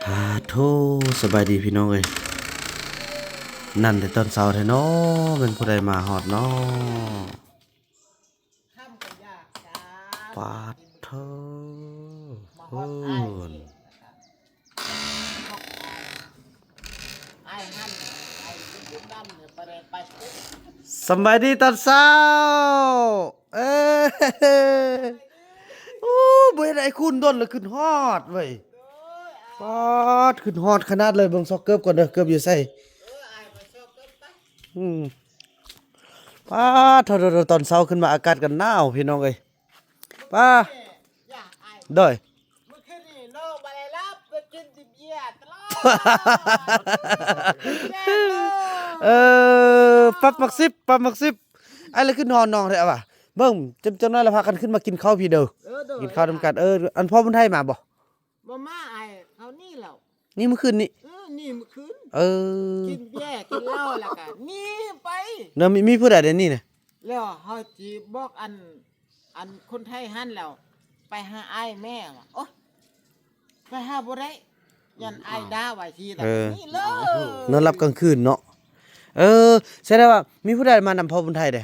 ອາໂທ້ ສະບາຍດີພີ່ນ້ອງເອີຍ. ນັ່ນແຕ່ຕອນເຊົ້າແທ້ເນາະ ແມ່ນຜູ້ໃດມາຮອດເນາະ. ປາດໂທ້ ໂອ້ຍ ສຳບາຍດີຕອນເຊົ້າ. ເອີ ໂອ້ ບໍ່ເຫັນອ້າຍຄູນດົນລະ ຄຶດຮອດເວີຍ. ປາດ ຄຶດຮອດຂະໜາດເລີຍ. ເບິ່ງຊອກເກີບກ່ອນເດີ ເກີບຢູ່ໃສ? ອືມ ປາດ ໂທ້ໆ ຕອນເຊົ້າຂຶ້ນມາອາກາດກໍໜາວພີ່ນ້ອງເອີຍ. ປາດ ໂດຍ ມື້ຄືນນີ້ນ້ອງບໍ່ໄດ້ຫຼັບ ໄປກິນແຕ່ເບຍຕະຫຼອດ. ເອີ ປັບໝາກສິບ ປັບໝາກສິບ. ອ້າຍລະຂຶ້ນຮອດນ້ອງແທ້ວ່າ. ເບິ່ງ ຈຳ ຈັກໜ້ອຍລະພາກັນຂຶ້ນມາກິນເຂົ້າພີ້ເດີ ເອີ ໂດຍ ກິນເຂົ້ານຳກັນ. ເອີ ອັນພໍ່ບຸນໄທມາບໍ່? ບໍ່ມາ ອ້າຍເຂົາໜີແລ້ວ. ໜີມື້ຄືນນີ້? ເອີ ໜີມື້ຄືນ. ເອີ ກິນເບຍກິນເຫຼົ້າແລ້ວກໍໜີໄປ. ແລ້ວມີ ມີຜູ້ໃດແດ່ໜີນະ? ແລ້ວເຮົາຊິບອກອັນ ອັນຄົນໄທຫັ້ນແລ້ວ ໄປຫາອ້າຍແມ່ວ່າ ໂອ້ຍ ໄປຫາບໍ່ໄດ້ ຢ້ານອ້າຍດ່າວ່າຊີ້ລະ. ເອີ ນີ້ເລີຍ ນອນຫຼັບກາງຄືນເນາະ. ເອີ ສະແດງວ່າມີຜູ້ໃດມານຳພໍ່ບຸນໄທແດ່?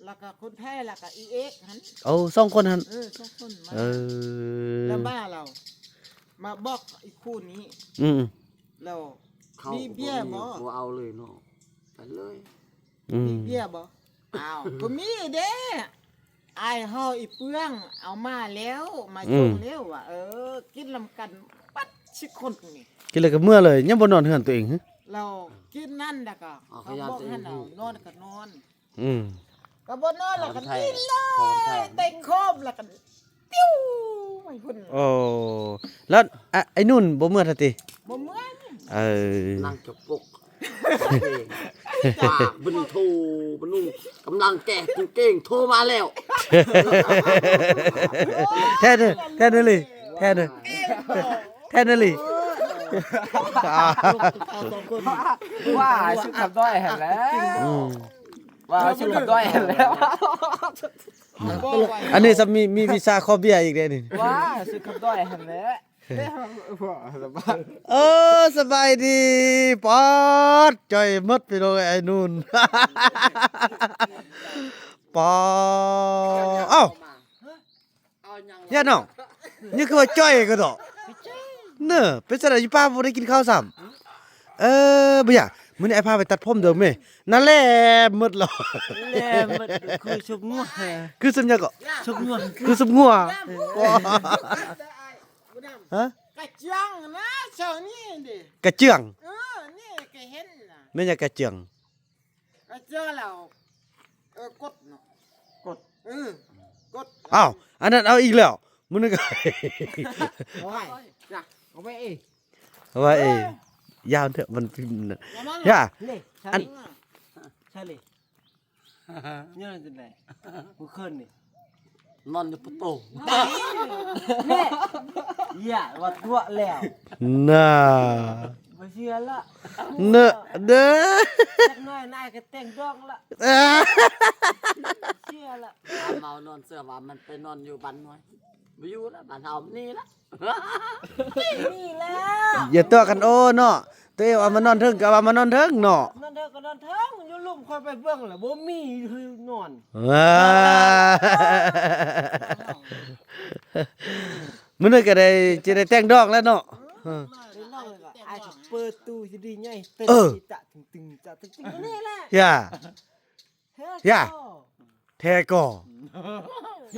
ແລ້ວກໍຄົນໄທ ແລ້ວກໍອີເອກຫັ້ນ. ໂອ້ ສອງຄົນຫັ້ນ. ເອີ ສອງຄົນມາ. ເອີ ແລ້ວມາແລ້ວ ມາບອກອີ່ຄູ່ນີ້. ອືມ ແລ້ວ ເຂົ້າ ມີເບຍບໍ່? ບໍ່ເອົາເລີຍເນາະ ໄປເລີຍ. ອືມ ມີເບຍບໍ່? ອ້າວ ກໍມີເດ້ ອ້າຍເຮົາອີ່ເປືອງເອົາມາແລ້ວ ມາ ອືມ ສົ່ງແລ້ວວ່າ. ເອີ ກິນນຳກັນບັດຊິຄົນນີ້ ກິນແລ້ວກໍເມືອເລີຍ ຍັງບໍ່ນອນເຮືອນຕົວເອງ. ແລ້ວກິນນັ້ນແລ້ວກໍເຂົາບອກໃຫ້ເຮົານອນກໍນອນ. ອືມ ກໍບໍ່ນອນແລ້ວກໍດີ້ນເລີຍ ແຕ່ງໂຄມແລ້ວກໍຕິວໄປພຸ້ນ. ໂອ້ ແລ້ວ ອະ ອ້າຍນຸ່ນບໍ່ເມືອທະຕິ? ບໍ່ເມືອ. ເອີ ນັ່ງຈະປົກ ປາກບຶນໂທ ບະນຸ່ງ ກຳລັງແກະກາງເກງ ໂທມາແລ້ວ. ແທ້ເດີ ແທ້ເດີລີ ແທ້ເດີ ແທ້ເດີລີ. ວ່າ ຊຸກຄຳດ້ອຍຫັ້ນແຫຼະ. ອືມ ວ່າ ຊື່ຄຳດ້ອຍຫັ້ນແຫຼະ. ອັນນີ້ຊະມີ ມີວິຊາຂໍເບຍອີກເດ້ນີ້. ວ່າ ຊື່ຄຳດ້ອຍຫັ້ນແຫຼະ. ເອີ ສະບາຍດີ. ປາດ ຈ່ອຍໝົດພີ່ນ້ອງເອີຍ ອ້າຍນຸ່ນ. ປາດ ເອົ້າ ເອົາຫຍັງ ຍານ້ອງ ນີ້ຄືວ່າຈ່ອຍກະເດາະ. ເນີ ເປັນຈັ່ງໃດຢູ່ປ່າບໍ່ໄດ້ກິນເຂົ້າຊ້ຳ? ເອີ ບໍ່ຢາກ ມື້ນີ້ອ້າຍພາໄປຕັດຜົມເດີແມ່. ນັ້ນແຫຼະ ໝົດແລ້ວ ແຫຼະໝົດ ຄືສົບງົວ ຄືສົບຫຍັງເກາະ? ສົບງົວ ຄືສົບງົວ. ຮະ? ກະເຈື່ອງນະ ເຈົ້ານີ້ເດ ກະເຈື່ອງ. ເອີ ນີ້ກະເຫັນນະ ແມ່ນຫຍັງກະເຈື່ອງ? ກະເຈື່ອງແລ້ວ ເອີ ກົດເນາະ ກົດ ເອີ ກົດ. ອ້າວ ອັນນັ້ນເອົາອີກແລ້ວ ມື້ໜຶ່ງກະ ເອົາໄວ້ນະ ເອົາໄວ້ເອງ ເອົາໄວ້ເອງ. ເອີ ຍາວເຖາະ ມັນ ຢ່າ ນີ້ ອັນ ຊາລີ ຍາວຈັ່ງໃດ ມື້ຄືນນີ້ ນອນຢູ່ປະຕູ ແນ່ ຢ່າວ່າຕົວະແລ້ວນະ ບໍ່ເຊື່ອລະ ເນາະເດີ. ຈັກໜ້ອຍນາຍກະແຕ່ງດອງລະ ເອີ ບໍ່ເຊື່ອລະ. ເມົານອນເຊື່ອວ່າມັນໄປນອນຢູ່ບ້ານນ້ອຍ ບໍ່ຢູ່ລະ ບ້ານເຮົານີ້ລະ. ນີ້ແຫຼະ ຢ່າຕົວະກັນໂອເນາະ ຕົວເອງເອົາມານອນເທິງກະເອົາມານອນເທິງເນາະ ນອນເທິງກະນອນເທິງ ຢູ່ລຸ່ມຂ້ອຍໄປເບິ່ງລະບໍ່ມີນອນ. ມື້ນີ້ກະໄດ້ ຈະໄດ້ແຕ່ງດອງແລ້ວເນາະ. ເອີ ເປີດຕູ້ຊິດີໃຫຍ່ ເອີ ຕຶງໆ ຕຶງໆ ນີ້ແຫຼະ ຢ່າ ຢ່າ ແທ້ກໍ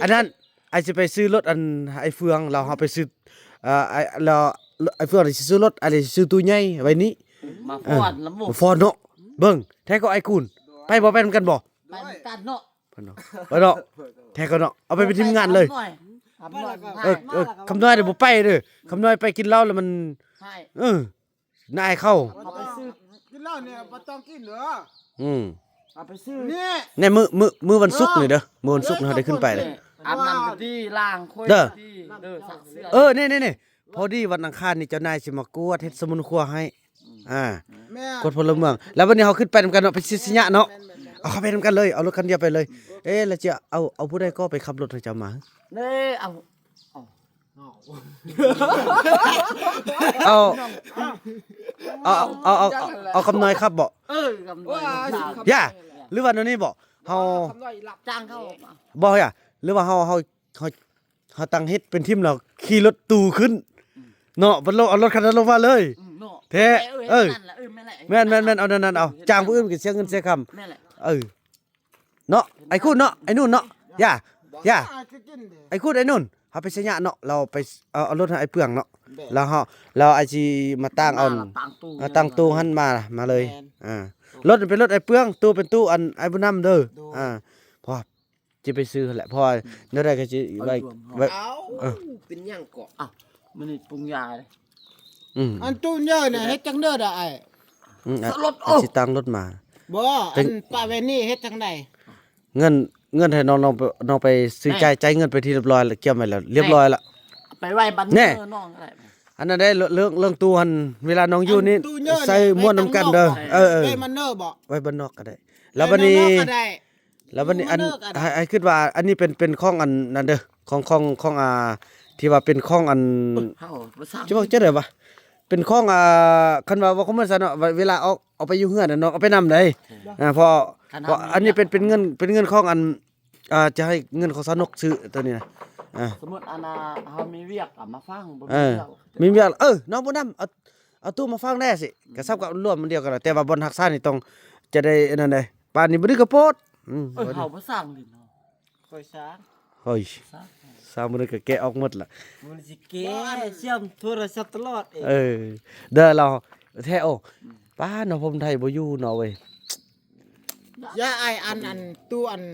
ອັນນັ້ນ ອ້າຍຊິໄປຊື້ລົດ ອັນ ອ້າຍເຟືອງ ແລ້ວເຮົາໄປຊື້ ເອີ ອ້າຍ ແລ້ວ ອ້າຍເຟືອງຊິຊື້ລົດ ອ້າຍຊິຊື້ຕູ້ໃຫຍ່ໄວ້ນີ້ ມາຟ້ອນນຳ ເອີ ມາຟ້ອນເນາະ. ເບິ່ງ ແທ້ກໍອ້າຍຄູນ ໄປບໍ່ ໄປນຳກັນບໍ່? ໄປນຳກັນເນາະ ໄປເນາະ ໄປເນາະ ແທ້ກໍເນາະ ເອົາໄປເປັນທີມງານເລີຍ. ເອີ ເອີ ຄຳນ້ອຍເດີບໍ່ໄປເດີ ຄຳນ້ອຍໄປກິນເຫຼົ້າແລ້ວມັນ ເອີ ນາຍເຂົາ ເອົາໄປຊື້ ກິນເຫຼົ້ານີ້ບໍ່ຕ້ອງກິນເດີ. ອືມ ເອົາໄປຊື້ນີ້ ແນ່ ມື້ ມື້ ມື້ວັນສຸກນີ້ເດີ ມື້ວັນສຸກນີ້ເຮົາໄດ້ຂຶ້ນໄປເດີ. ອາບນ້ຳກະດີ ລ້າງຖ້ວຍກະດີ ເດີ ຊັກເສື້ອ ເອີ ນີ້ໆໆ ພໍດີວັນອັງຄານນີ້ເຈົ້ານາຍຊິມາກວດເຮັດສະໝຸນຄົວໃຫ້. ອືມ ອ່າ ແມ່ນ ກວດພົນລະເມືອງ ແລ້ວບັດນີ້ເຮົາຂຶ້ນໄປນຳກັນເນາະ ໄປຊິຊະຍະເນາະ. ເອົາເຂົ້າໄປນຳກັນເລີຍ ເອົາລົດຄັນດຽວໄປເລີຍ. ເອ ແລ້ວຈະເອົາ ເອົາຜູ້ໃດກໍໄປຂັບລົດໃຫ້ເຈົ້າມາ? ເອີ ເອົາ ເອົາ ເອົາ ເອົາ ເອົາ ເອົາ ເອົາ ເອົາ ເອົາ ເອົາຄຳນ້ອຍຂັບບໍ່? ເອີ ຄຳນ້ອຍ ວ່າ ຄັບ ຢ່າ ຫຼືວ່າແນວນີ້ບໍ່? ເຮົາ ຄຳນ້ອຍລັບ ຈ້າງເຂົາ ບໍ່ ຢ່າ ຫຼືວ່າເຮົາ ເຮົາ ເຮົາ ເຮົາຕັ້ງເຮັດເປັນທີມແລ້ວຂີ່ລົດຕູ້ຂຶ້ນ ອືມ ເນາະ ເພິ່ນລົງ ເອົາລົດຄັນນັ້ນລົງມາເລີຍ ອືມ ເນາະ ແທ້ ເອີ ເອີ ເອີ ນັ້ນລະ ເອີ ແມ່ນແຫຼະ ແມ່ນ ແມ່ນ ເອີ ເອົາແນວນັ້ນເອົາ ຈ້າງຜູ້ອື່ນກໍເສຍເງິນເສຍຄຳ ແມ່ນແຫຼະ ເອີ ເນາະ ໄອ້ຄູນເນາະ ໄອ້ນູນເນາະ ຢ່າ ຢ່າ ອ້າຍຄືກິນເດ້ ໄອ້ຄູນ ໄອ້ນູນ ເຮົາໄປໄຊຍະເນາະ ລາວໄປ ເອົາ ເອົາລົດໃຫ້ອ້າຍເປືອງເນາະ ແມ່ນ ລາວເຮົາ ລາວອາດຊິມາຕັ້ງເອົາ ມາຕັ້ງຕູ້ ເອົາຕັ້ງຕູ້ຫັ້ນມາ ມາເລີຍ ແມ່ນ ອ່າ ລົດເປັນລົດອ້າຍເປືອງ ຕູ້ເປັນຕູ້ອັນອ້າຍບຸນນຳເດີ ໂດຍ ອ່າ ເພາະວ່າ ຈະໄປຊື້ຫັ້ນແຫຼະ ເພາະວ່າ ອືມ ແນວໃດກໍຊິໄວ້ ໄວ້ ເອົ້າ ເອີ ເປັນຫຍັງເກາະ? ອ້າວ ມື້ນີ້ປຸງຢາເດ້ ອືມ ອັນຕູ້ເຍີນະ ເຮັດຈັ່ງເດີດະອ້າຍ? ອືມ ສະຫຼົດ ອາ ໂອ້ ຊິຕັ້ງລົດມາ ບໍ່ ເປັນ ອັນປ້າແວ່ນນີ້ເຮັດຈັ່ງໃດ? ເງິນ ເງິນໃຫ້ນ້ອງ ນ້ອງ ນ້ອງໄປຊື້ ແມ່ນ ຈ່າຍ ຈ່າຍເງິນໄປທີ່ຮຽບຮ້ອຍແລ້ວ ກຽມໄວ້ແລ້ວ ຮຽບຮ້ອຍແລ້ວ ແມ່ນ ໄປໄວ້ບ້ານ ແນ່ ເນີນ້ອງກໍໄດ້ ອັນນັ້ນໄດ້ ເລື່ອງ ເລື່ອງຕູ້ຫັ້ນ ເວລານ້ອງຢູ່ນີ້ ອັນຕູ້ເຍີນະ ໃສ່ມ່ວນນຳກັນເດີ ໄວ້ທາງນອກ ເອີ ເອີ ໄວ້ບ້ານນອກກໍໄດ້ ໄວ້ບ້ານນອກກໍໄດ້ ແລ້ວບັດນີ້ ຢູ່ເມືອງນອກກໍໄດ້ ແລ້ວບັດນີ້ອັນ ຢູ່ເມືອງນອກກໍໄດ້ ໃຫ້ ໃຫ້ຄິດວ່າອັນນີ້ເປັນ ເປັນຂອງອັນນັ້ນເດີ ຂອງ ຂອງ ຂອງ ອ່າ ທີ່ວ່າເປັນຂອງອັນ ເອີ ເຮົາບໍ່ສ້າງ ຈະເວົ້າຈັ່ງໃດວະ ເປັນຂອງ ອ່າ ຄັນວ່າເວົ້າຄວາມໝາຍຊັ້ນເນາະ ເວລາອອກ ອອກໄປຢູ່ເຮືອນນະ ນ້ອງເອົາໄປນຳໄດ໋ ເອີ ອ່າ ເພາະ ຄັນ ເພາະອັນນີ້ເປັນ ເປັນເງິນ ເປັນເງິນຂອງອັນ ອ່າ ຈະໃຫ້ເງິນຂອງສາວນົກຊື້ໂຕນີ້ນະ ອ່າ ສົມມຸດອັນນ່າ ເຮົາມີວຽກ ເອົາມາຟັງ ບໍ່ ເອີ ມີວຽກ ມີວຽກ ເອີ ນ້ອງບໍ່ນຳ ເອົາ ເອົາຕູ້ມາຟັງແດ່ຊິ ອືມ ກໍສ່ຳກັບລວມມັນດຽວກັນ ແຕ່ວ່າບ່ອນຮັກສານີ້ຕ້ອງຈະໄດ້ອັນນັ້ນເດ້ ປານນີ້ບໍ່ໄດ້ກະໂປດ ອືມ ເອີ ບໍ່ໄດ້ ເຮົາບໍ່ສ້າງດິນເນາະ ຂ້ອຍສ້າງ ຂ້ອຍສ້າງ ສ້າງບໍ່ໄດ້ກະແກະອອກໝົດລະ ມັນຊິແກະ ບໍ່ອັນ ເຊື່ອມໂທລະສັບຕະຫຼອດເອງ ເອີ ເດີລາວແທ້ ໂອ້ ອືມ ປ້າເນາະ ພົມໄທບໍ່ຢູ່ເນາະເວີຍ ຢ່າອ້າຍ ອັນ ອັນຕູ້ອັນ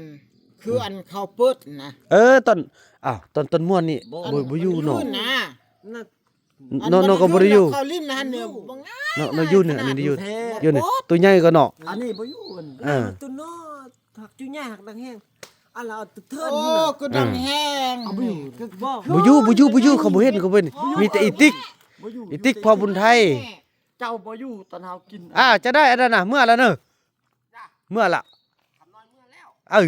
ຄືອັນເຂົາເປີດນະ ເອີ ຕອນ ອ້າວ ຕອນ ຕອນມ່ວນນີ້ ບໍ່ ບໍ່ ບໍ່ຢູ່ເນາະ ນະ ນ້ອງ ນ້ອງກໍບໍ່ໄດ້ຢູ່ ເຂົາຫຼິ້ນຫັ້ນເນາະ ບໍ່ງາມ ນ້ອງຢູ່ນີ້ ອັນນີ້ຢູ່ ຢູ່ນີ້ ໂຕໃຫຍ່ກວ່າເນາະ ອັນນີ້ບໍ່ຢູ່ ເອີ ໂຕນ້ອຍ ຮັກຢູ່ໃຫຍ່ ຮັກດັງແຮງ ອັນລະເອົາເທີນ ໂອ້ ກໍດັງແຮງ ເອີ ບໍ່ ບໍ່ຢູ່ ບໍ່ຢູ່ ບໍ່ຢູ່ ເຂົາບໍ່ເຫັນ ເຂົາບໍ່ເຫັນ ມີແຕ່ອີຕິກ ບໍ່ຢູ່ ອີຕິກ ພໍ່ບຸນໄທ ເຈົ້າບໍ່ຢູ່ຕອນເຮົາກິນ ອ້າວ ຈະໄດ້ອັນນັ້ນນະ ເມືອລະເນີ ເມືອລະ ເອີ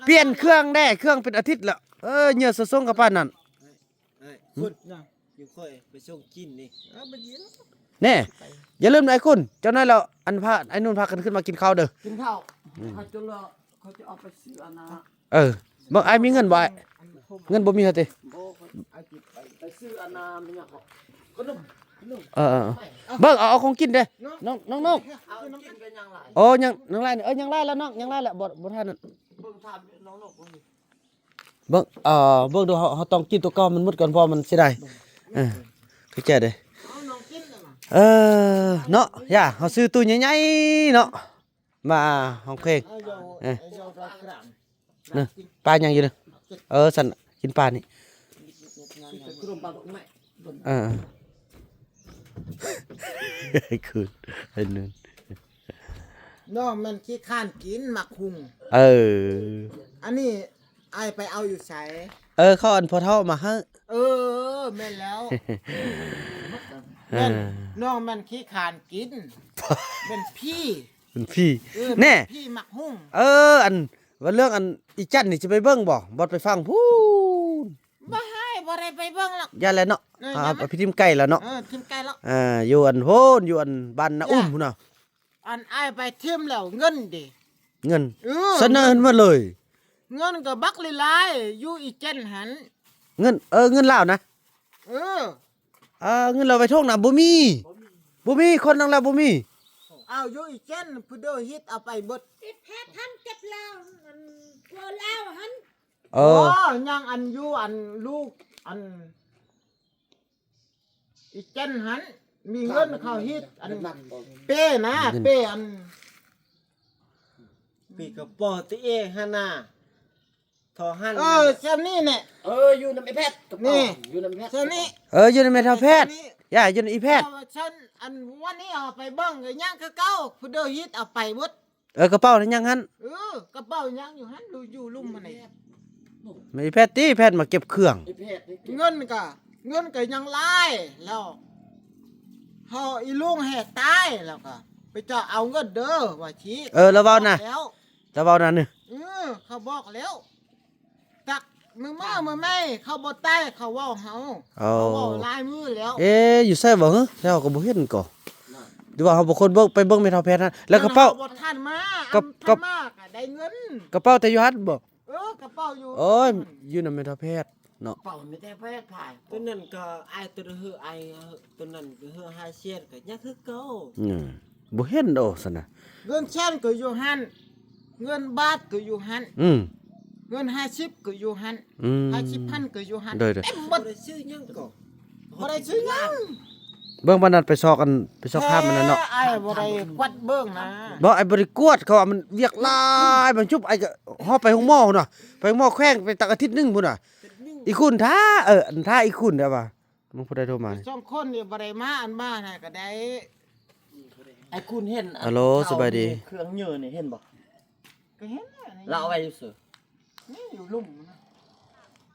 ປ່ຽນເຄື່ອງແດ່ ເຄື່ອງເປັນອາທິດລະ ເອີ ເຫຍື້ອສະສົງກັບປານນັ້ນ ເອີຍ ເອີຍ ຫຶ? ຄຸນ ຢູ່ຂ້ອຍໄປສົ່ງກິນນີ້ ເອີ ບໍ່ເຢັນ ແນ່ ຢ່າລືມນະ ໄອ້ຄຸນ ເຈົ້ານາຍແລ້ວ ອັນພາ ໄອ້ນຸ່ນພາກັນຂຶ້ນມາກິນເຂົ້າເດີ ກິນເຂົ້າ ອືມ ເຂົາຈະເລີ ເຂົາຈະເອົາໄປຊື້ອັນນະ ເອີ ເບິ່ງອ້າຍມີເງິນບໍ່ອ້າຍ? ເງິນບໍ່ມີຫາຕິ? ບໍ່ ໄປຊື້ອັນນະ ມີຫຍັງເກາະ ຂະໜົມ ຂະໜົມ ເອີໆ ເບິ່ງ ເອົາ ເອົາຂອງກິນເດ້ ນ້ອງ ນ້ອງໆ ເອົາກິນໄປຍັງຫຼາຍ ໂອ້ ຍັງ ຍັງຫຼາຍ ເອີ ຍັງຫຼາຍແລ້ວນ້ອງ ຍັງຫຼາຍແລ້ວ ບໍ່ ບໍ່ທັນ ເບິ່ງຖາມນ້ອງໆ ເບິ່ງ ເອີ ເບິ່ງດູ ເຮົາ ເຮົາຕ້ອງກິນຕົວເກົ່າມັນໝົດກ່ອນ ເພາະວ່າມັນເສຍດາຍ ເອີ ເຂົ້າໃຈເດ້ ເອີ ເນາະ ຢ່າ ເຮົາຊື້ຕູ້ໃຫຍ່ໆ ເນາະ ມາຮ້ອງເພງ ເອີ ເອີ ປາຍັງຢູ່ເດີ ເອີ ຊັ້ນ ກິນປານີ້ ເອີ ຄື ໄອ້ນຸ່ນ ນ້ອງແມ່ນຂີ້ຄ້ານກິນໝາກຫຸ່ງ ເອີ ອັນນີ້ອ້າຍໄປເອົາຢູ່ໃສ? ເອີ ເຂົາອັນພໍ່ເຖົ້າມາໃຫ້ ເອີ ແມ່ນແລ້ວ ເອີ ແມ່ນ ນ້ອງແມ່ນຂີ້ຄ້ານກິນ ແມ່ນຜີ ເປັນຜີ ເອີ ແນ່ ແມ່ນຜີໝາກຫຸ່ງ ເອີ ອັນ ວ່າເລື່ອງອັນອີຈັນນີ້ຈະໄປເບິ່ງບໍ່? ບໍ່ໄປຟັງພຸ້ນ ບໍ່ໃຫ້ ບໍ່ໄດ້ໄປເບິ່ງຫຼອກ ຢ້ານແຫຼະເນາະ ເອີ ຢ້ານແຫຼະ ໄປຖິ້ມໄກ່ແລ້ວເນາະ ເອີ ຖິ້ມໄກ່ແລ້ວ ອ່າ ຢູ່ອັນພຸ້ນ ຢູ່ອັນບ້ານນາອຸ້ມພຸ້ນນະ ອັນອ້າຍໄປຖິ້ມແລ້ວເງິນເດ ເງິນ ເອີ ສະເໜີໝົດເລີຍ ເງິນກໍບັກຫຼາຍໆ ຢູ່ອີເຈັນຫັ້ນ ເງິນ ເອີ ເງິນລາວນະ ເອີ ອ່າ ເງິນລາວໄວ້ທົ່ງນະ ບໍ່ມີ ບໍ່ມີ ຄົນນຳລາວບໍ່ມີ ເອົາຢູ່ອີເຈັນ ຜູ້ເດີຮິດເອົາໄປເບິດ ຕິດແພດທັນເຈັບລາວ ອັນ ຜົວລາວຫັ້ນ ເອີ ບໍ່ ຍັງອັນຢູ່ອັນລູກອັນ ອີເຈັນຫັ້ນ ມີເງິນເຂົາເຮັດອັນເປ້ນະ ເປັນເປ້ອັນ ປີກະປອຕະເອງຫັ້ນນະ ທໍ່ຫັ້ນ ເອີ ນະ ຊ່ຳນີ້ແຫຼະ ເອີ ຢູ່ນຳໄອ້ແພດ ນີ້ ຢູ່ນຳໄອ້ແພດ ຊ່ຳນີ້ ເອີ ຢູ່ນຳແມ່ເຖົ້າແພດ ຊ່ຳນີ້ ຢ່າ ຢູ່ນຳອີແພດ ເອີ ຊັ້ນ ອັນວັນນີ້ເຮົາໄປເບິ່ງກໍຍັງຄືເກົ່າ ຜູ້ເດີເຮັດເອົາໄປເບິດ ເອີ ກະເປົານັ້ນຍັງຫັ້ນ ເອີ ກະເປົາຍັງຢູ່ຫັ້ນ ຢູ່ ຢູ່ລຸ່ມຫັ້ນເດ ແມ່ອີແພດຕິ ແພດມາເກັບເຄື່ອງ ເງິນກະ ເງິນກະຍັງຫຼາຍແລ້ວ ເຮົາອີລຸງແຫ່ຕາຍແລ້ວກະ ໄປເຈົ້າເອົາເງິນເດີ ວ່າຊິ ເອີ ລາວເວົ້ານະ ລາວເວົ້ານະ ເອີ ເຂົາບອກແລ້ວ ຈັກ ມື້ມາມື້ໃໝ່ ເຂົາບໍ່ຕາຍ ເຂົາເວົ້າເຮົາ ເອົາ ເຂົາເວົ້າຫຼາຍມື້ແລ້ວ. ເອ ຢູ່ໃສບໍ່ຫື? ແລ້ວກໍບໍ່ເຫັນກໍ ຫຼືວ່າເຮົາບໍ່ຄົນເບິ່ງ ໄປເບິ່ງແມ່ເຖົ້າແພດຫັ້ນ ແລ້ວກະເປົາ ເຮົາບໍ່ທັນມາ ກະ ອັນ ກະ ທັນມາກະໄດ້ເງິນ ກະເປົາແຕ່ຢູ່ຫັ້ນບໍ່? ເອີ ກະເປົາຢູ່ ໂອ້ຍ ຢູ່ນຳແມ່ເຖົ້າແພດເນາະ ເປົາແມ່ເຖົ້າແພດພາຍ ຕົວນັ້ນກໍອ້າຍ ຕົວເຮີ ອ້າຍ ຕົວນັ້ນກໍເຮີ ຫ້າແສນກໍຍັງຄືເກົ່າ ອືມ ບໍ່ເຫັນດອກຊັ້ນນະ ເງິນແສນກໍຢູ່ຫັ້ນ ເງິນບາດກໍຢູ່ຫັ້ນ ອືມ ເງິນຫ້າສິບກໍຢູ່ຫັ້ນ ອືມ ຫ້າສິບພັນກໍຢູ່ຫັ້ນ ໂດຍໆ ເຕັມໝົດ ບໍ່ໄດ້ຊື້ຫຍັງກໍ ບໍ່ໄດ້ຊື້ຫຍັງ ເບິ່ງປານນັ້ນໄປຊອກອັນ ໄປຊອກຄາມອັນນັ້ນເນາະ ແທ້ ອ້າຍບໍ່ໄດ້ກວດເບິ່ງນະ ບໍ່ ອ້າຍບໍ່ໄດ້ກວດ ເຂົາວ່າມັນວຽກຫຼາຍ ມັນຈຸບ ອ້າຍກໍຮອບໄປໂຮງໝໍພຸ້ນນະ ໄປໂຮງໝໍແຂວງ ໄປຕັ້ງອາທິດໜຶ່ງພຸ້ນນະ ອີ່ຄຸນຖ້າ ເອີ ອັນ ຖ້າອີ່ຄຸນແບບວ່າ ມັນຜູ້ໃດໂທມານີ້ ສອງຄົນນີ້ບໍ່ໄດ້ມາ ອັນມາຫັ້ນກໍໄດ້ ໄອ້ຄຸນເຫັນອັນ ຮັລໂຫຼ ສະບາຍດີ ເຄື່ອງເຍີນີ້ເຫັນບໍ່? ກໍເຫັນແລ້ວນີ້ ລາວເອົາໄວ້ຢູ່ໃສ? ນີ້ຢູ່ລຸ່ມນະ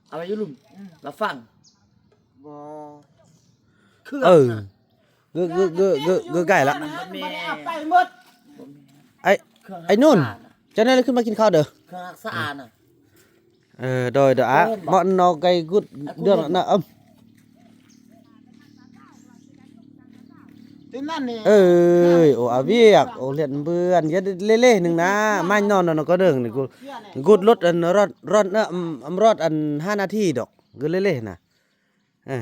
ເອົາໄວ້ຢູ່ລຸ່ມ ອືມ ລາວຝັງ ບໍ່ ເຄື່ອງ ເອີ ນະ ເກີ ເກີ ເກີ ເກີ ເກີໃກ້ລະ ມັນບໍ່ໄດ້ເອົາໄປໝົດ ບໍ່ແມ່ນ ໄອ້ ເຄື່ອງ ໄອ້ນຸ່ນ ຮັກສານະ ຈັ່ງໃດລະຂຶ້ນມາກິນເຂົ້າເດີ ເຄື່ອງຮັກສານະ ເອີ ໂດຍ ໂດຍ ອະ ເຫັນບໍ່? ເໝາະນອກໄກ່ກຸດເດືອງນະ ອືມ ເອີຍ ໂອ ອາວຽກ ໂອ ລຽນເບືອນ ຢ່າເລໆໜຶ່ງນະ ມານອນນະກໍເດີງນີ້ ກຸດລົດອັນ ຣອດ ຣອດ ເອີ ອຳ ລອດອັນ ຫ້ານາທີດອກ ກໍເລໆນະ ເອີ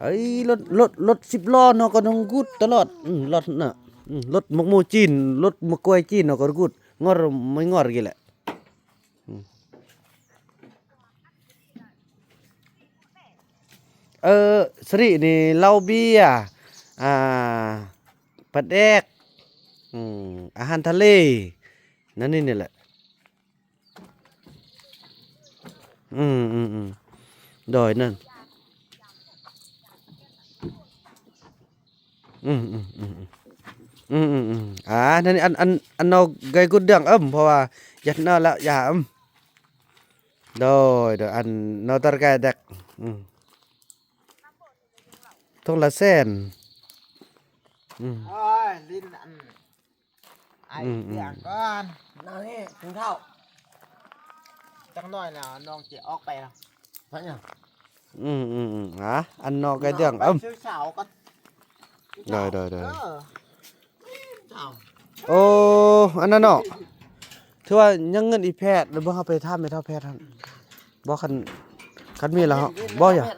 ເອີຍ ລົດ ລົດ ລົດສິບລໍ້ເນາະ ກໍຕ້ອງກຸດຕະຫຼອດ ອືມ ລົດນະ ອືມ ລົດໝາກໂມຈີນ ລົດໝາກກ້ວຍຈີນເນາະ ກໍກຸດ ງອດ ມັນງອດກີ້ແຫຼະ ອືມ ເອີ ສະລິນີ້ ເຫຼົ້າເບຍ ອ່າ ປາແດກ ອືມ ອາຫານທະເລ ນັ້ນນີ້ແຫຼະ ອືມໆໆ ໂດຍ ນັ້ນ ອືມໆໆ ອືມໆໆ ອາ ນັ້ນ ອັນ ອັນ ອັນ ເນາະ ໄກ່ກຸດເດືອງ ອືມ ເພາະວ່າ ຢາກເນາະ ລະ ຢາ ອືມ ໂດຍ ໂດຍ ອັນ ເນາະ ຕະກາຍແດກ ອືມ ຖົງລະແສນ ອືມ ໂອ້ຍ ຫຼິ້ນອັນ ອືມໆ ໄອ້ເບຍກ່ອນ ນອນນີ້ກິນເຂົ້າ ຈັກໜ້ອຍແລ້ວນ້ອງຈະອອກໄປລະ ໄປຫຍັງ? ອືມໆໆ ຫາ ອັນນອກໄກ່ເດືອງ ເອີ ໄປຊື້ເຂົ້າກ່ອນ ໂດຍໆໆ ເອີ ເຈົ້າ ໂອ້ ອັນນັ້ນເນາະ ຖືວ່າຍັງເງິນອີແພດ ແລ້ວບໍ່ເຮົາໄປຖາມແມ່ເຖົ້າແພດຫັ້ນ ບໍ່ ຄັນ ຄັນມີແລ້ວເຮົາ ບໍ່ຢາກ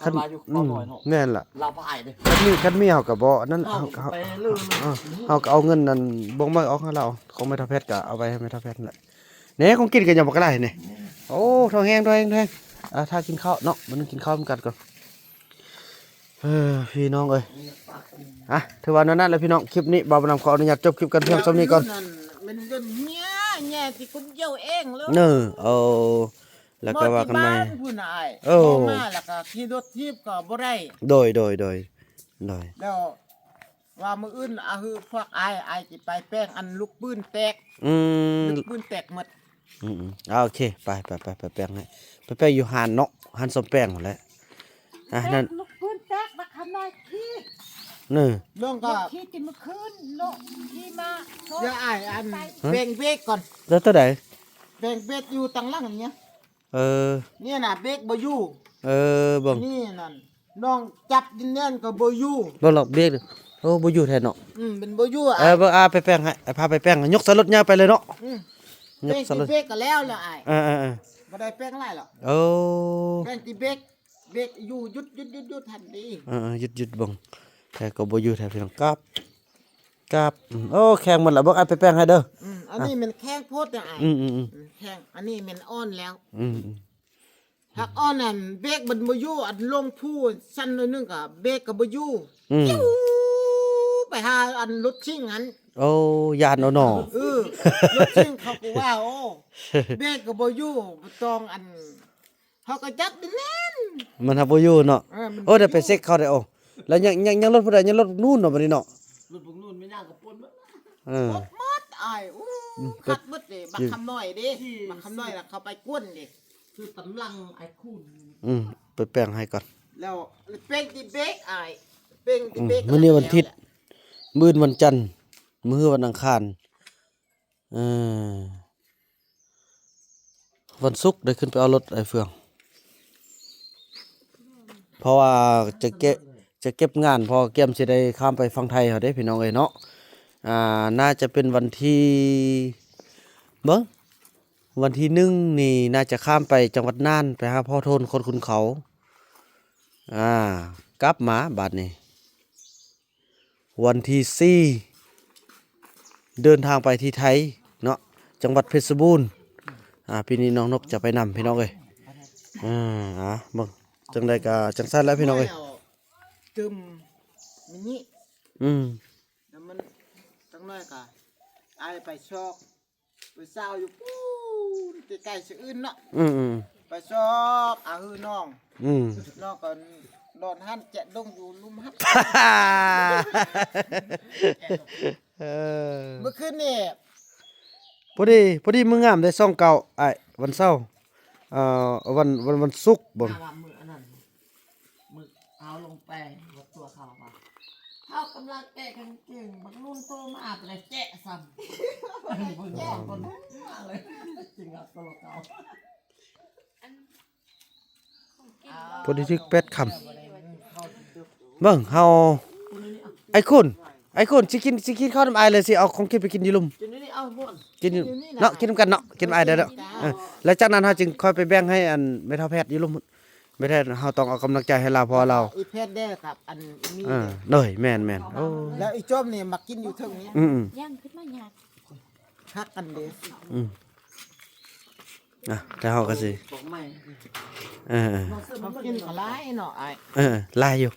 ຄັນ ອືມ ແມ່ນລະ ລາວບໍ່ອາຍເດ້ ຄັນມີ ຄັນມີເຮົາກໍບໍ່ອັນນັ້ນ ເຮົາ ເຮົາ ເຮົາ ເຮົາກໍເອົາເງິນນັ້ນ ບົງໄມ້ອອກໃຫ້ລາວ ຂອງແມ່ເຖົ້າແພດກໍເອົາໄວ້ໃຫ້ແມ່ເຖົ້າແພດຫັ້ນແຫຼະ ແນ່ ຂອງກິນກໍຍັງບໍ່ກະຫຼາຍນີ້ ໂອ້ ທ້ອງແຮງ ທ້ອງແຮງ ທ້ອງແຮງ ອ່າ ຖ້າກິນເຂົ້າເນາະ ມື້ນີ້ກິນເຂົ້ານຳກັນກ່ອນ ເອີ ພີ່ນ້ອງເອີຍ ອ່ະ ຖືວ່າແນວນັ້ນແຫຼະພີ່ນ້ອງ ຄລິບນີ້ບ່າວບຸນນຳຂໍອະນຸຍາດຈົບຄລິບກັນພຽງສ່ຳນີ້ກ່ອນ ແມ່ນເງິນເຮຍ ແຍ່ທີ່ຄົນດຽວເອງເລີຍ ເນີ ເອົາ ແລ້ວກໍວ່າກັນໃໝ່ ບໍ່ທີ່ບ້ານພຸ້ນອ້າຍ ໂອ້ ມາແລ້ວກໍຂີ່ລົດຖີບກໍບໍ່ໄດ້ ໂດຍ ໂດຍ ໂດຍ ໂດຍ ແລ້ວວ່າມື້ອື່ນອາ ຄືພວກອ້າຍ ອ້າຍຊິໄປແປງອັນລູກປືນແຕກ ອືມ ລູກປືນແຕກໝົດ ອືມໆ ອ່າ ໂອເຄ ໄປ ໄປ ໄປ ໄປແປງໃຫ້ ໄປແປງຢູ່ຮ້ານເນາະ ຮ້ານສ້ອມແປງຫັ້ນແຫຼະ ອ່າ ນັ້ນ ລູກປືນແຕກບັກຄຳນ້ອຍຂີ່ ເນີ ນ້ອງກໍຂີ່ແຕ່ມື້ຄືນເນາະ ຂີ່ມາ ຢ່າອ້າຍ ອັນ ແປງເບຣກກ່ອນ ແລ້ວຕົວໃດ? ແປງເບຣກຢູ່ທາງຫຼັງນີ້ ເອີ ນີ້ນະ ເບຣກບໍ່ຢູ່ ເອີ ເບິ່ງ ນີ້ນັ້ນ ນ້ອງຈັບດິນແໜ້ນກໍບໍ່ຢູ່ ບໍ່ລອກເບຣກ ໂອ້ ບໍ່ຢູ່ແທ້ເນາະ ອືມ ມັນບໍ່ຢູ່ ເອີ ອ່ະ ເບິ່ງ ອ່າ ໄປແປງໃຫ້ ພາໄປແປງ ຍົກໃສ່ລົດຍາວໄປເລີຍເນາະ ອືມ ຍົກໃສ່ລົດ ແປງແຕ່ເບຣກກໍແລ້ວລະອ້າຍ ເອີໆໆ ບໍ່ໄດ້ແປງຫຼາຍລະ ໂອ້ ແປງແຕ່ເບຣກ ເບຣກຢູ່ ຢຸດໆໆ ຫັ້ນເດ້ ເອີໆ ຢຸດໆ ເບິ່ງ ແທ້ກໍບໍ່ຢູ່ແທ້ພີ່ນ້ອງ ກັບ ກັບ ອືມ ໂອ້ ແຂງໝົດລະ ເບິ່ງ ອ້າຍໄປແປງໃຫ້ເດີ ອືມ ອັນນີ້ມັນແຂງໂພດນະອ້າຍ ອືມໆໆ ແຂງ ອັນນີ້ມັນອ່ອນແລ້ວ ອືມໆ ຫາກອ່ອນນັ້ນ ເບຣກມັນບໍ່ຢູ່ ອັນລົງພູຊັນໜ້ອຍໜຶ່ງກໍເບຣກກໍບໍ່ຢູ່ ອືມ ໄປຫາອັນລົດຊິງຫັ້ນ ໂອ້ ຢ້ານເນາະ ເອີ ລົດຊິງເຂົາກໍວ່າ ໂອ້ ເບຣກກໍບໍ່ຢູ່ ບໍ່ຕ້ອງອັນ ເຮົາກໍຈັບໄປແລ່ນ ມັນຫາບໍ່ຢູ່ເນາະ ເອີ ມັນ ໂອ້ ໄດ້ໄປເຊັກເຂົາໄດ້ ໂອ້ ແລ້ວຍັງ ຍັງ ຍັງລົດຜູ້ໃດ ຍັງລົດບັກນູນເນາະ ບັດນີ້ເນາະ ລົດບັກນູນແມ່ນຫຍັງກໍປົນໝົດ ເອີ ປົນໝົດອ້າຍ ໂອ້ ອືມ ຄັກໝົດເດ້ ບັກຄຳນ້ອຍເດ້ ບັກຄຳນ້ອຍລະເຂົາໄປກວນເດ້ ຄືຕຳລັງອ້າຍຄູນ ອືມ ໄປແປງໃຫ້ກ່ອນ ແລ້ວແປງທີ່ເບຣກອ້າຍ ແປງທີ່ເບຣກ ອືມ ມື້ນີ້ວັນທິດ ມື້ອື່ນວັນຈັນ ມື້ຮືວັນອັງຄານ ເອີ ວັນສຸກໄດ້ຂຶ້ນໄປເອົາລົດອ້າຍເຟືອງ ເພາະວ່າຈະເກັບ ຈະເກັບງານ ເພາະວ່າກຽມຊິໄດ້ຂ້າມໄປຝັ່ງໄທເຮົາເດ້ພີ່ນ້ອງເອີຍເນາະ. ອ່າ ໜ້າຈະເປັນວັນທີ ເບິ່ງ ວັນທີໜຶ່ງນີ້ໜ້າຈະຂ້າມໄປຈັງຫວັດນ່ານ ໄປຫາພໍ່ໂທນຄົນຂຸນເຂົາ. ອ່າ ກັບມາບາດນີ້ ວັນທີສີ່ ເດີນທາງໄປທີ່ໄທເນາະ ຈັງຫວັດເພັດສະບູນ. ອ່າ ປີນີ້ນ້ອງນົກຈະໄປນຳພີ່ນ້ອງເອີຍ. ອ່າ ອ່າ ເບິ່ງ ຈັ່ງໃດກໍຈັ່ງຊັ້ນແຫຼະພີ່ນ້ອງເອີຍ. ຕື່ມມິນິ ອືມ ແລ້ວມັນຈັກໜ້ອຍກໍອ້າຍໄປຊອກ ໄປຊາວຢູ່ປູ້ນ ໃກ້ໆ ສະອື່ນເນາະ. ອືມໆ ໄປຊອກອາຮືນ້ອງ. ອືມ ນ້ອງກໍນອນຫັ້ນແຈະດົງຢູ່ລຸ່ມຫັ້ນ. ເອີ ມື້ຄືນນີ້ ພໍດີ ພໍດີມື້ງາມເດ້ ສອງເກົ້າ ອ້າຍ ວັນເສົາ ເອີ ວັນ ວັນ ວັນສຸກບໍ? ຖ້າວ່າມື້ອັນນັ້ນ ມື້ເຮົາລົງໄປ ວ່າຕົວເຂົາວ່າ ເຮົາກຳລັງແກະກາງເກງ ບັກນຸ່ນໂທມາ ໄປແຈະຊ້ຳ ເບິ່ງກ່ອນຄົນມາເລີຍ ຈຶ່ງເອົາໂຕເຂົາ. ພໍດີຖືກແປດຄ່ຳ ເບິ່ງເຮົາ ອ້າຍຄຸນ ອ້າຍຄຸນ ຊິກິນ ຊິກິນເຂົ້ານຳອ້າຍ ຫຼືຊິເອົາຂອງກິນໄປກິນຢູ່ລຸ່ມ? ກິນຢູ່ນີ້ ເອົາ ກິນຢູ່ ກິນຢູ່ນີ້ນະ ເນາະ ກິນນຳກັນເນາະ ກິນນຳອ້າຍໄດ້ເນາະ. ເອີ ແລ້ວຈາກນັ້ນເຮົາຈຶ່ງຄ່ອຍໄປແບ່ງໃຫ້ອັນແມ່ເຖົ້າແພດຢູ່ລຸ່ມ. ແມ່ແທ້ ເຮົາຕ້ອງເອົາກຳລັງໃຈໃຫ້ລາວ ເພາະວ່າລາວ ອີແພດແດ່ກັບອັນມີ ເອີ ໂດຍ ແມ່ນໆ. ໂອ້ ແລ້ວອີຈອມນີ້ມັກກິນຢູ່ເທິງນີ້ ອືມໆ ຍ່າງຂຶ້ນມາຍາກ ຮັກກັນເດ້ ອືມ. ອ່ະ ແຕ່ເຮົາກໍຊິ ເອີໆ ເຮົາກິນກໍຫຼາຍເນາະອ້າຍ ເອີໆ ຫຼາຍຢູ່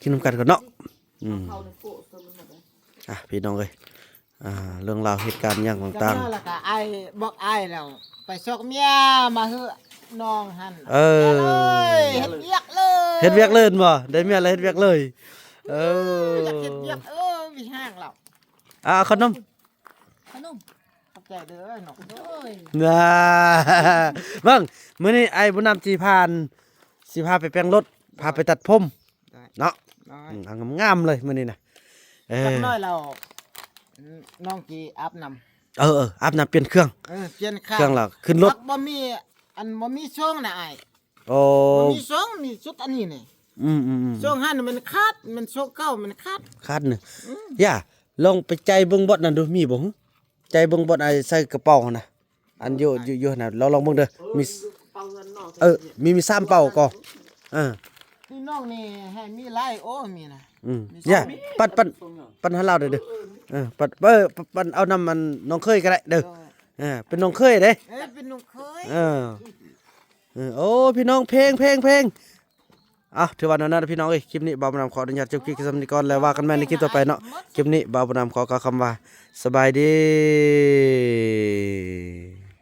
ກິນນຳກັນກ່ອນເນາະ. ອືມ ອ່ະ ພີ່ນ້ອງເອີຍ ອ່າ ເລື່ອງລາວເຫດການຫຍັງຕ່າງໆ ແລ້ວກໍອ້າຍ ບອກອ້າຍແລ້ວ ໄປຊອກເມຍມາເຮີນ້ອງຫັ້ນ ເອີ ເຮັດວຽກເລີຍ ເຮັດວຽກເລີຍແມ່ນບໍ່? ໄດ້ເມຍແລ້ວເຮັດວຽກເລີຍ ເອີ ຢາກເຮັດວຽກ ເອີ ມີແຮງແລ້ວ. ອ່າ ເອົາຂະໜົມ ຂະໜົມ ຂອບໃຈເດີນ້ອງ ໂດຍ ນາ ເບິ່ງ ມື້ນີ້ອ້າຍບຸນນຳຊິພາ ຊິພາໄປແປງລົດ ພາໄປຕັດຜົມ ໄດ້ ເນາະ ໄດ້ ອືມ ເອົາງາມໆເລີຍມື້ນີ້ນະ ເອີ ຈັກໜ້ອຍແລ້ວ ນ້ອງຊິອາບນ້ຳ ເອີໆ ອາບນ້ຳ ປ່ຽນເຄື່ອງ ເອີ ປ່ຽນເຄື່ອງ ເຄື່ອງແລ້ວຂຶ້ນລົດ ບໍ່ມີ ອັນ ບໍ່ມີຊ່ອງນະອ້າຍ ໂອ້ ບໍ່ມີຊ່ອງ ມີຊຸດອັນນີ້ນີ້ ອືມໆໆ ຊ່ອງຫັ້ນມັນຂາດ ມັນຊ່ອງເກົ່າມັນຂາດ ຂາດນີ້ ອືມ ຢ່າ ລອງໄປໄຈເບິ່ງບ່ອນນັ້ນດູ ມີບໍ່? ໄຈເບິ່ງບ່ອນອ້າຍໃສ່ກະເປົາຫັ້ນນະ ອັນຢູ່ ຢູ່ ຢູ່ຫັ້ນນະ ລອງ ລອງເບິ່ງເດີ ມີ ເອີ ມີ ມີສາມເປົາກໍ ເອີ ພີ່ນ້ອງນີ້ໃຫ້ມີຫຼາຍ ໂອ້ ມີນະ ອືມ ມີ ຢ່າ ສອງ ປັນ ປັນ ປັນໃຫ້ລາວເດີ ເອີ ເອີ ປັນ ເອີ ປັນເອົານຳອັນນ້ອງເຂີຍກໍໄດ້ເດີ ໂດຍ ເອີ ເປັນນ້ອງເຂີຍເດ້ ເອີ ເປັນນ້ອງເຂີຍ ເອີ ເອີ ໂອ້ ພີ່ນ້ອງ ເພງ ເພງ ເພງ. ເອົ້າ ຖືວ່າແນວນັ້ນພີ່ນ້ອງເອີຍ ຄລິບນີ້ບ່າວບຸນນຳຂໍອະນຸຍາດຈົບຄລິບສ່ຳນີ້ກ່ອນ ແລ້ວວ່າກັນໃໝ່ໃນຄລິບຕໍ່ໄປເນາະ. ຄລິບນີ້ບ່າວບຸນນຳຂໍກ່າວຄຳວ່າ ສະບາຍດີ.